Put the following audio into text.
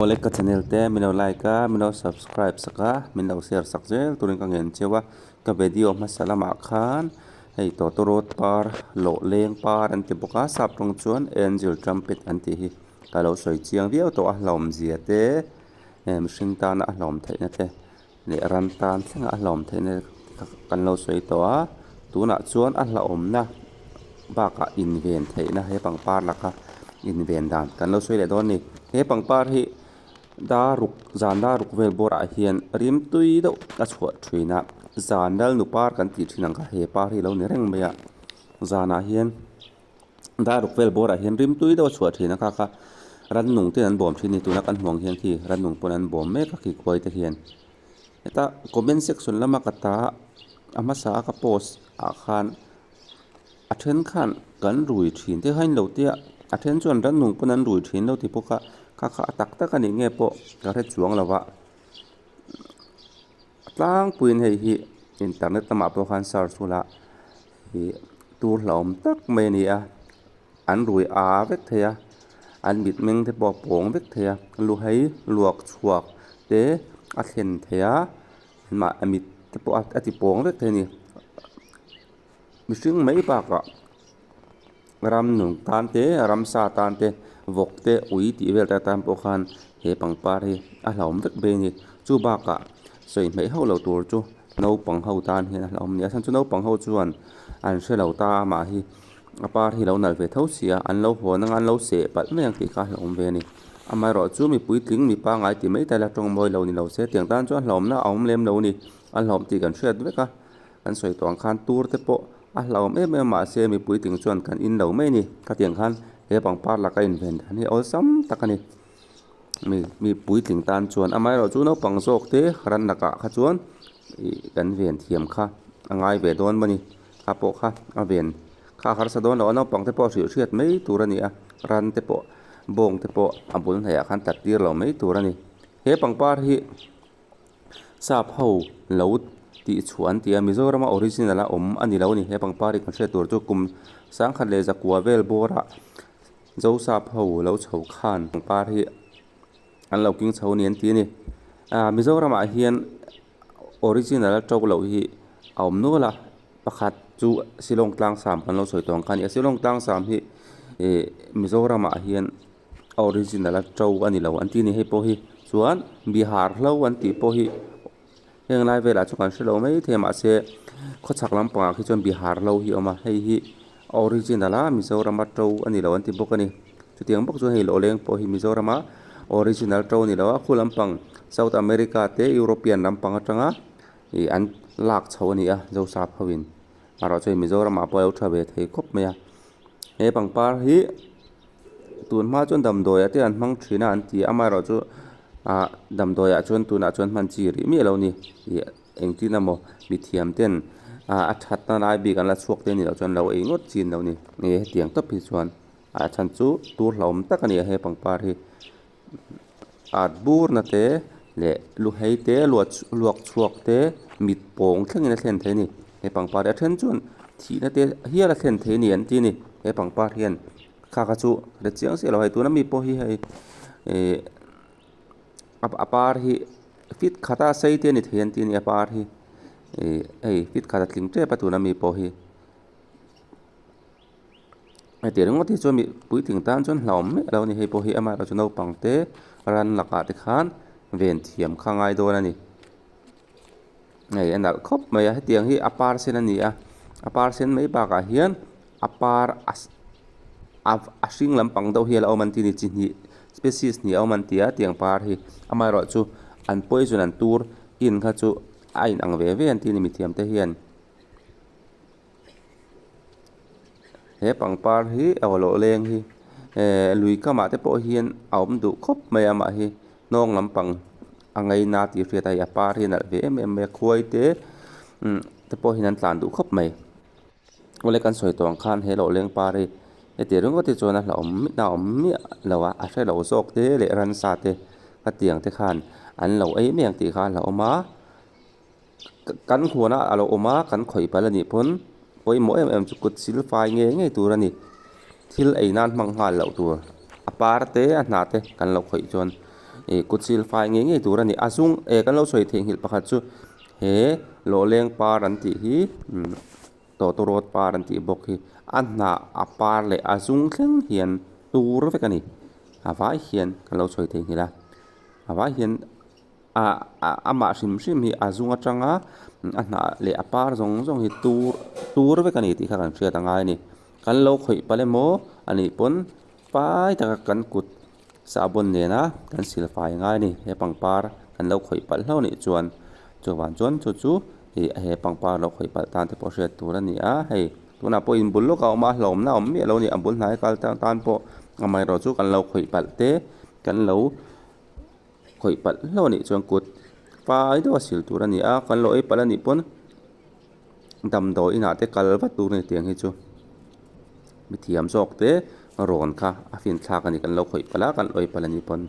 Awle ka channel te min lo like a, min lo subscribe sak a, min lo share sak zel turin ka ngen cheu a, ka video hmasa lamah khan hei tawtawrawt par lawh leng par an ti bawk a, sap tawng chuan angel trumpet an tih hi ka lo sawi chiang viau tawh a, hlawmzia te mihring tana a hlawm theihna te leh ram tan thleng a hlawm theihna kan lo sawi tawh a, tunah chuan a hlauhawmna bakah inven theihna he pangpar laka inven dan kan lo sawi leh dawn a ni. He pangpar hi daruk zan daruk vel bawrah hian rim tui deuh a chhuah thin a, zan lalnu par kan tih thin ang kha he par hi a lo ni reng mai a, zanah hian. Daruk vel bawrah hian rim tui deuh a chhuah thin a kha kha rannung ten an bawm thin a ni tuna kan hmuh ang hian khi rannung pawn an bawm mek a khi khuai te hian heta comment section lama ka ta a hmasa a ka post ah khan a then khan kan rui thin te kha in lo tia a then chuan rannung pawn an rui thin lo ti bawk a kha kha a tak tak a nih nge pawh ka hre chuang lo va a tlangpuiin hei hi internet lamah pawh khan search bulah Ih tur hlauhawm tak mai a ni a an rui a vek thei a an mitmeng te pawh a pawng vek thei a luhai luak chhuak te a thlen thei a mah a mit te pawh a ti pawng vek thei a ni mihring mai bakah ramnung tan te ramsa tan te vawk te ui tih vel te atan pawh khan he pangpar hi a hlauhawm vek mai a ni chu bakah sawi hmeih hauh lo tur chu. Naupang ho tan hian a hlauhawm nia chhan chu naupang ho chuan an hre lo ta a mah hi a par hi lo nalh ve tho si a an lo hawn anga an lo seh palh mai ang tih kha a hlauhawm ve a ni amaherawh chu mipui tling mi pangngai ti mai ta ila tawng mawi lo ni lo se tiang tan chuan hlauhawmna a awm lem lo a ni a hlauhawm tih kan hriat vek a kan sawi tawh ang khan tur te pawh a hlauhawm em em mahse mipui tling chuan kan in lo mai a ni khatiang khan he pangpar laka inven dan hi awlsam tak a ni. Mi mi puitling tan chuan amaherawh chu naupang zawk te ran lakah kha chuan ih kan ven thiam kha a ngai ve dawn maw ni kha pawh kha a ven kha a harsa dawn lo a naupang te pawh a hrilh hriat mai tur a ni a ran te pawh bawng te pawh a bul hnaiah khan tlat tir lo mai tur a ni he pangpar hi sap ho lo tih chhuah an ti a Mizorama original a awm a ni lo a ni he pangpar hi kan hriat tur chu kum sangkhat leh zakua vel bawrah. Zosap ho lo chho khan pangpar hi an lo king chho a ni an ti a ni. Ahh Mizoramah hian original a to loh hi a awm nual a, pakhat chu Shillong tlang sam kan lo sawi tawh ang kha a ni a, Shillong tlang sam hi ih Mizoramah hian a original a to a ni lo an ti a ni hei pawh hi chuan Bihar hlo an tih pawh hi heng lai velah chu kan hre lo mai thei a mahse khawchhak lampangah khi chuan Bihar hlo hi a awm a hei hi a original a Mizorama to a ni lo an ti bawk a ni chutiang bawk chuan hei lawhleng pawh hi Mizorama original to a ni lo a khu lampang South America te European lampang atanga ih an lak chho a ni a Zosap ho in erawh chuan Mizoramah pawh a lo tha ve thei khawp mai a he pangpar hi tun hma chuan damdawi ah te an hmang thin a an ti a amaherawhchu ah damdawi ah chuan tunah chuan hman chi rih miah lo a ni ih engtin emaw mithiam ten ah a thatna lai bik an la chhuak te a nih loh chuan lo ei ngawt chin lo a ni nge hetiang tawp hi chuan a chhan chu tur hlauhawm tak a ni a he pangpar hi at bur na te leh lu hei te luak chhuak te mit pawng thlengin a thlen thei a ni he pangpar hi a then chuan thihna te hial a thlen thei a ni an ti a ni he pangpar hian kha kha chu hre chiang chiah lo hei tuna mi pawh hi hei ihh a par hi fit khata sei te a ni thei an ti a ni a par hi ihh hei fit khat a tling tep a tuna mi pawh hi. Heti ringawt hi chuan mi puitling tan chuan hlauhawm miah lo a ni hei pawh hi amaherawhchu naupang te ran lakah te khan ven thiam kha a ngai dawn a ni hei a nalh khawp mai a hetiang hi a par sen a ni a a par sen mai bakah hian a par a hring lampang deuh hi a la awm an ti a ni chi hnih species hnih a awm an ti a tiang par hi amaherawhchu an poison an tur in kha chu a inang ve ve an ti a ni mithiam te hian. He pangpar hi aw lawh leng hi eh lui kamah te pawh hian a awm duh khawp mai a amah hi hnawng lampang a ngaina tih hriat a hei a par hi a nalh ve em em mai a khuai te umm te pawh hian an tlan duh khawp mai awle kan sawi tawh ang khan he lawh leng par hi heti ringawt hi chuan a hlauhawm a awm miah lo a a hrelo zawk te leh ransa te khatiang te khan an lo ei mai ang tih kha a hlauhawm a. Kan huana a lo awm a, kan khawih palh a nih pawn pawimawh em em chu kut sil fai ngei ngei tur a ni. Thil ei nan hmang nghal loh tur a par te a hna te kan lo khawih chuan Ih kut sil fai ngei ngei tur a ni. A zung eh kan lo sawi theihnghilh pakhat chu he lawhleng par an tih hi umm tawtawrawt par an tih bawk hi a hnah a par leh a zung thleng hian tur vek a ni. A vai hian kan lo sawi theihnghilh a, a vai hian ah amah hrim hrim hi a zung atanga a hnah leh a par zawng zawng hi tur tur vek a ni tih kha kan hriat a ngai a ni. Kan lo khawih palh emaw a nih pawn fai taka kan kut sahbawn nena kan sil fai ngai a ni. He pangpar kan lo khawih palh hlauh a nih chuan chuvang chuan chu chu ih he pangpar lo khawih palh tan te pawh hriat tur a ni a hei tunah pawh inbul lawk a awm a hlauhawmna a awm miah lo a ni a bul hnai kal tan pawh amaherawhchu kan lo khawih palh te kan lo. Khawih palh hlauh a nih chuan kut fai deuh a sil tur a ni a, kan lo ei palh a nih pawn damdawi inah te kal vat tur a ni tiang hi chu mithiam zawk te rawn kha a fin thlak a ni kan lo khawih palh a kan lo ei palh a nih pawn.